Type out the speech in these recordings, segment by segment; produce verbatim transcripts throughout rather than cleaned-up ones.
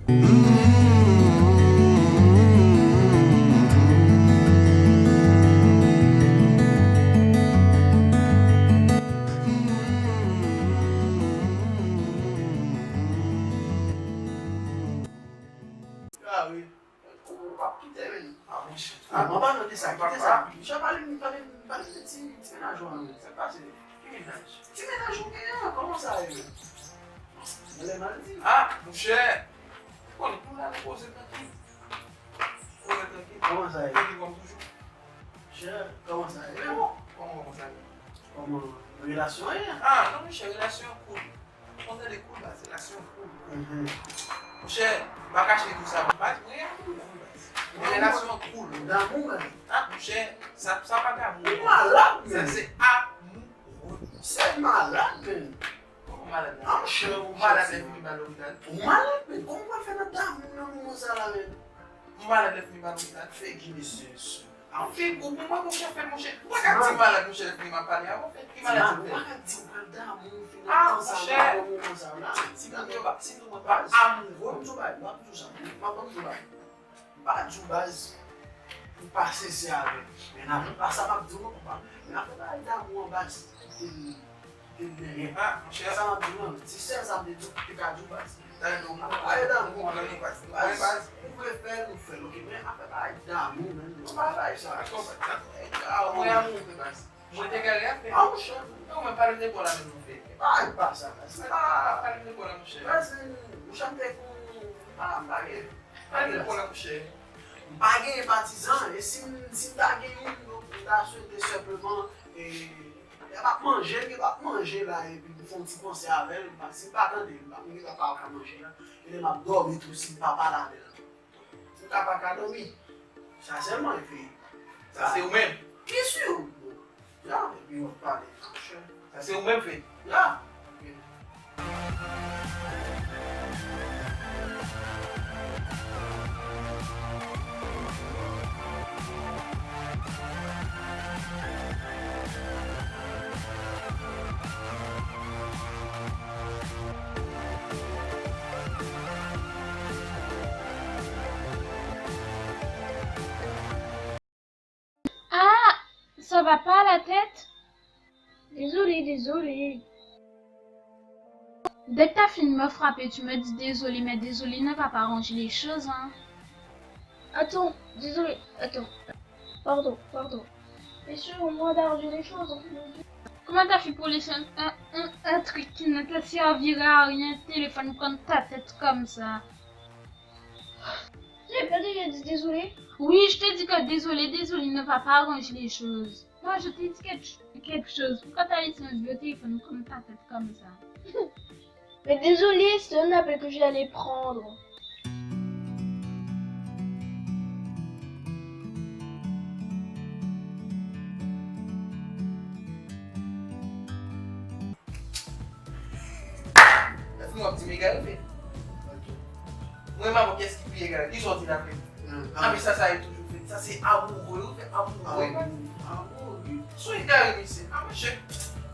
Ah wi. Ou p ap kite, men. Ah, monchè. Ah, mwen pa nan de sa, kite sa. Monchè, pale m, pale m, pale m de ti, ti mennaj ou an, men. Sa k pase? Ki mennaj? Ti mennaj ou genyen an, kòman sa ye, men? Mwen lè mal di. Ah, monchè. Ou konnen, nou la, nou poze trankil. Poze trankil. Kòman sa ye? Trankil kòm toujou. Monchè, kòman sa ye, men? Kòman, kòman sa ye? Kòman relasyon an ye? Ah, non, monchè, relasyon an cool. Ou tande, cool, baz, relasyon an cool. Mhm. Monchè, m pa kache di w sa, baz, mwen renmen moun, baz. Men relasyon an cool. Damou, baz. Ah, monchè, sa, sa pa damou. Ou malad, men. Sa se amoureux. Se malad, men. Kòman malad la? Ah, monchè, ou malad lè fini ba lopital. Ou malad, men. Kòman w pral fè nan damou nan moman sa la, men? Ou malad lè fini ba lopital. Figi mesye, mesye. An figi ou pou mwen, monchè, fè l, monchè. Ou pa ka di malad, monchè, lè fini m ap pale a ou, fè ki malad se fè. Ou pa ka di ou pral damou, fini nan tan sa, nan moman sa la. Ti moun yo pa, ti moun yo pa amoureux. M ap di w bagay, m ap di w sa. M ap di w bagay. M pa di w baz, ou pa sensè avè m. Men nan pa sa m ap di w non, konpa. Men afè bagay damou an baz, kite l, kite l dèyè. Ah, monchè. Sa m ap di w an, se sèl sa m te di w, te ka di w baz. Tande w, mwen pa damou, mwen pa damou, baz. Ou vle fè l, nou fè l, oke. Men afè bagay damou, men, nou pa bay sa. Dakò, baz, dakò. Mwen amoureux, baz. Mwen te gade afè. Ah, monchè. Non, mwen pa de bò la menm, monchè. Bagay pa sa, baz. Pa de bò la, monchè. Baz, monchè, m te kon, ah, m pa gen. Pa de bò la, monchè. M pa gen patizan, e si m, si m ta gen youn, m ta swete senpleman, e, e m ap manje, m ap manje la, epi m fè yon ti panse avè l, si m pa tande l, m pa, m pa ka manje la. E lè m ap dòmi tou, si m pa pale avè l. Ou ka pa ka dòmi. Sa sèlman, epi. Sa se ou menm? Byen si. Ya, epi w ap pale. Sa se ou menm, Fed? Ya. Ah, ça va pas la tête? Désolée, désolée. Dès que t'as fini de me frapper, tu me dis désolé, mais désolé ne va pas arranger les choses, hein. Attends, désolé, attends. Pardon, pardon. Essaye au moins d'arranger les choses, hein. Comment t'as fait pour laisser un, un, un, un truc qui ne te servira à rien, téléphone, prendre ta tête comme ça? J'ai pas déjà dit désolé. Oui, je t'ai dit que désolé, désolé ne va pas arranger les choses. Moi, je t'ai dit quelque, quelque chose. Pourquoi t'as laissé un vieux téléphone prendre ta tête comme ça? Mais désolé, c'est un appel que j'allais prendre. Lè fini w ap di m egare, Fed. Mwen menm avè w, kiyès ki pi egare? Kisa w di la, Fed? Ah, men sa, sa e toujou, Fed. Sa se amoureux, wi, Fed, amoureux. Amoureux. Sou egare, mesye. Ah, monchè.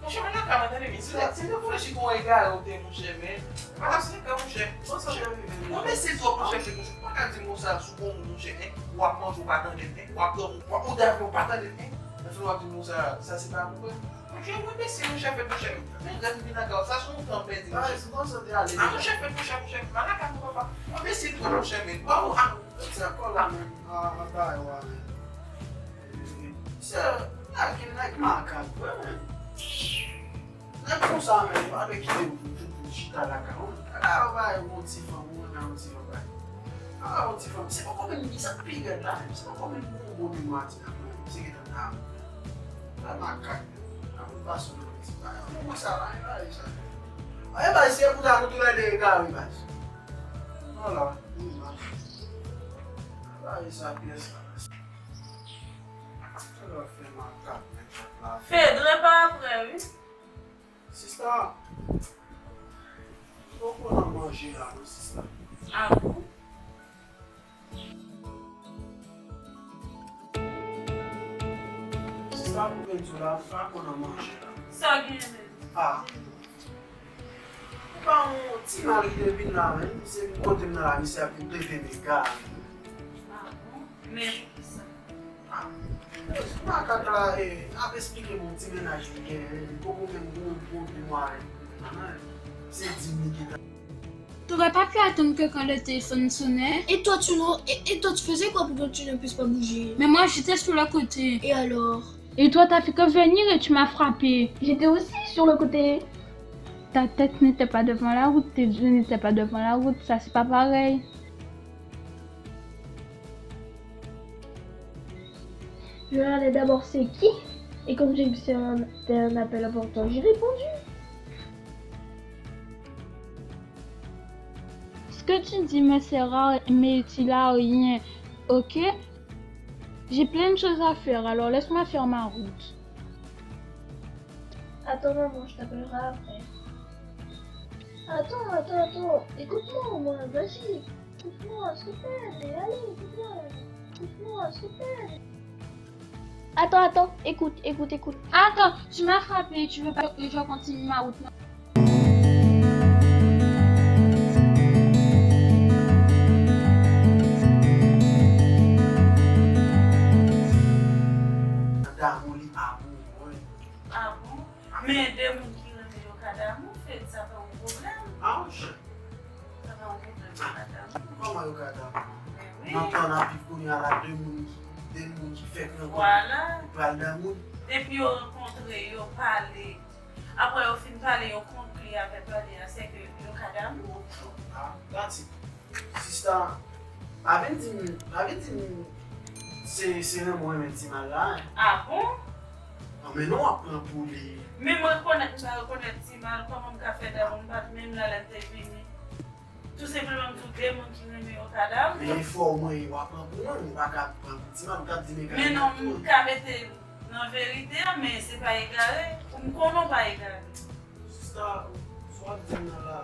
Monchè, mwen nan ka mwen, tande, mesye. Si te fouti si kon egare ou te, monchè, men. Pa ka se egare, monchè. Monchè, mwen mesye twòp, monchè, Fed, monchè. Ou pa ka di m konsa sou bon moun, monchè, en. W ap manje, ou pa tande l, en. W ap dòmi, w ap, ou dòmi, ou pa tande l, en. Lè fini w ap di m konsa, sa se pa amoureux. Monchè, mwen mesye, monchè, Fed, monchè. Men rèv vin nan kay ou, sa se yon tan pèdi, monchè. Ah, monchè, Fed, monchè, monchè, m al lakay mwen, papa. Mwen mesye twòp, monchè, men. Waw, ah. Sa kò la, men. Ah, bagay, wa, men. Se nèg, nèg makak, vre, men. Nèg konsa, men, yo pa dwe kite yo pou, pou, pou chita lakay ou. Ala, yo bay yon ti fanm, ou renmen yon ti fanm, bay. Ah, yon ti fanm. Se poko menm ki sa k pi rèd la, menm. Se poko menm ki gon bon memwa, ti nèg, menm. Se gentan ta. Sa makak. Nan moun pa sou nan ti bagay. Moun konsa la, e bay sa. E bay, se pou ta nou tou lè de egare, bay. Vwala, moun mache. Bay sa pyès la. Sa lè fè makak, nèg la. Fedre pa aprè, wi. Sista, m poko nan manje la, non, sista. Ah bon? Sista, pou byen di w la, m poko nan manje la. Sa w genyen menm? Ah. Ou Pa yon ti mal ki te vin la, men misye vin kote m nan la, misye ap vin trete m egal. Ah bon? Men poukisa? Ah, makak la, eh, ap esplike m yon ti mennaj li genyen, li poko menm gwo, gwo demwazèl nan men l. Se di m li gentan. T'aurais pas pu attendre que quand le téléphone sonnait? Et toi, tu n'aurais- et, et toi, tu faisais quoi pour que tu ne puisses pas bouger? Mais moi, j'étais sur le côté. Et alors? Et toi, t'as fait que venir et tu m'as frappé. J'étais aussi sur le côté. Ta tête n'était pas devant la route, tes yeux n'étaient pas devant la route, ça c'est pas pareil. Je regardais d'abord c'est qui, et comme j'ai vu que c'était un, c'était un appel important, j'ai répondu. Ce que tu dis me sert à, m'est utile à rien, ok? J'ai plein de choses à faire, alors laisse-moi faire ma route. Attends, maman, je t'appellerai après. Attends, attends, attends. Écoute-moi au moins, vas-y. Écoute-moi, s'il te plaît. Allez, écoute-moi. Écoute-moi, s'il te plaît. Attends, attends. Écoute, écoute, écoute. Attends, tu m'as frappé. Tu veux pas que je continue ma route, non? Damou li pa bon, wi. Ah bon? Men de moun ki renmen yo ka damou, Fed, sa pa yon pwoblèm. Ah, monchè. Sa pa yon pwoblèm, yo ka damou. Kòman yo ka damou? Men wi. Nan tan n ap viv kounye a la, de moun ki, de moun ki fèk rankontre, vwala, yo pral damou. Depi yo rankontre, yo pale. Apre yo fin pale, yo konkli avè pale a, sèke yo ka damou. Ah, that's it. Sista, pa vin di m, pa vin di m se, se renmen w renmen Timal la, en. Ah bon? An, men non, w ap pran pou li. Men m rekonèt, m pa rekonèt Timal, kòman m ka fè damou, m pa t menm la lè l te vini. Tou senpleman, m di w de moun ki renmen yo ka damou. Men efò w mwen, w ap pran pou mwen, ou pa ka pran pou Timal, ou t ap di m egal. Men non, m ka mete nan verite a, men se pa egare. M konnen w pa egare. Sista, sa w ap di m nan la,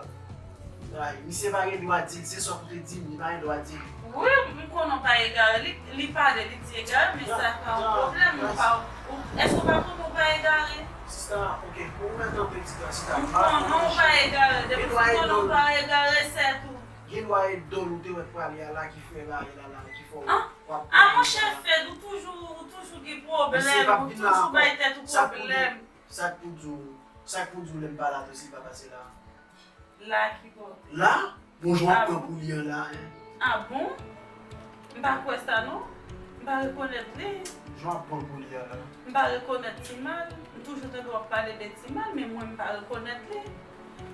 misye pa gen dwa di l, se sa w te di m, li pa gen dwa di l. Wi, m konnen w pa egare, li, li pale, li di egare, men sa pa yon pwoblèm, ou pa, ou, èske w pa konnen w pa egare? Sista, ok, pou w mèt an peti la, sista, m konnen w pa egare, depi m konnen w pa egare, sètou. Gen dwa e dòl ou te wè prale a la ki fè egare la la, ki fè w ap. Ah, monchè Fed, ou toujou, ou toujou gen pwoblèm, ou toujou bay tèt ou pwoblèm. Sa k pou di w, sa k pou di w lè m pa la tou si l pa pase la? La ki bò? La? Bon, jan w ap pran pou li an la, en. Ah bon? M pa kwè sa non. M pa rekonèt li. Jan w ap pran pou li an la? M pa rekonèt Timal. M toujou tande w ap pale de Timal, men mwen m pa rekonèt li.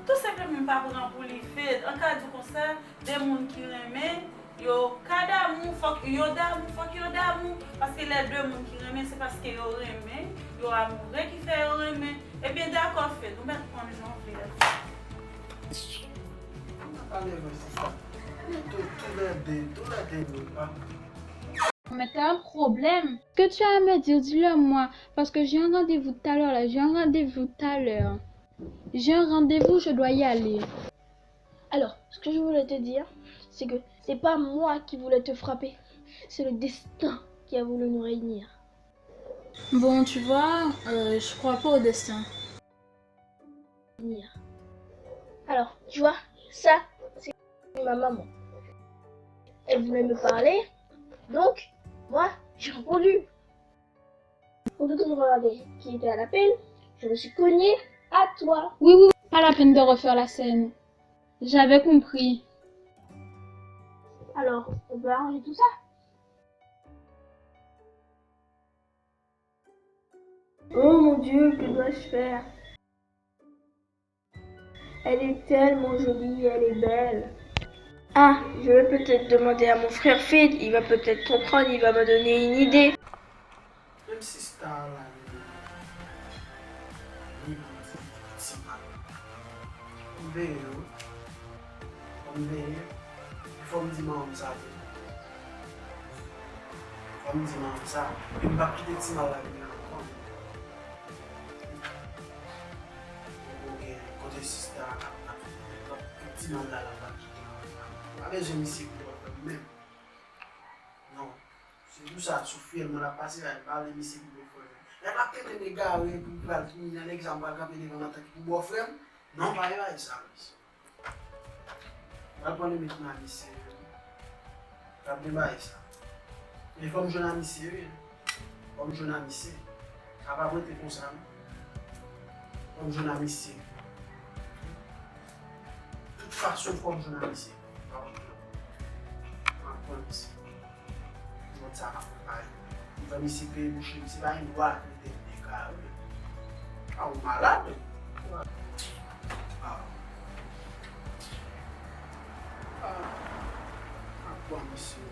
Tou senpleman m pa pran pou li, Fed. An ka di w konsa, de moun ki renmen, yo ka damou, fòk yo damou, fòk yo damou. Paske lè de moun ki renmen, se paske yo renmen, yo amoure ki fè yo renmen. Ebyen, dakò, Fed, ou mèt pran l jan w vle a. Ann pale vre, sista. Tou, toulède, toulède nou pa. Mais t'as un problème. Ce que tu as à me dire, dis-le moi, parce que j'ai un rendez-vous tout à l'heure là, j'ai un rendez-vous tout à l'heure. J'ai un rendez-vous, je dois y aller. Alors, ce que je voulais te dire, c'est que c'est pas moi qui voulais te frapper, c'est le destin qui a voulu nous réunir. Bon, tu vois, euh, je crois pas au destin. Alors, tu vois, ça, c'est ma maman. Elle voulait me parler, donc, moi, j'ai répondu. Au lieu de regarder qui était à l'appel, je me suis cogné à toi. Oui, oui, oui, pas la peine de refaire la scène. J'avais compris. Alors, on peut arranger tout ça? Oh mon Dieu, que dois-je faire? Elle est tellement jolie, elle est belle. Ah, je vais peut-être demander à mon frère Fed, il va peut-être comprendre, il va me donner une idée. Menm sista a la, li, li, li, li, li, li, li, li, m veye wi. Fò m veye. Fò m di manman m sa tou. Fò m di manman m sa. E m p ap kite Timal la vini ankò. Ou gen kote sista a ap, ap, ap, Timal la, la, m p ap kite l. M pa bezwen misye pou bòfrè m menm. Non. Se pou sa, sou fyèl mwen l ap pase la, m pa vle misye pou bòfrè m. Lè l ap tande m egare, pou l pral vini nan egzanp, pral kanpe devan m antanke pou bòfrè m. Non, pa egare sa, mesye. Al pran limit nan misye. Gad de bagay sa. Men fò m jwenn a misye, wi. Fò m jwenn a misye. Sa p ap rete konsa, non. Fò m jwenn a misye. Tout fason, fò m jwenn a misye. Fò m jwenn a misye. Mwen pran misye. Jodi sa m ap prepare. M fè misye peye bouch li, misye pa gen dwa rete dega, wi. A, ou malad? A. A. M ap pran misye.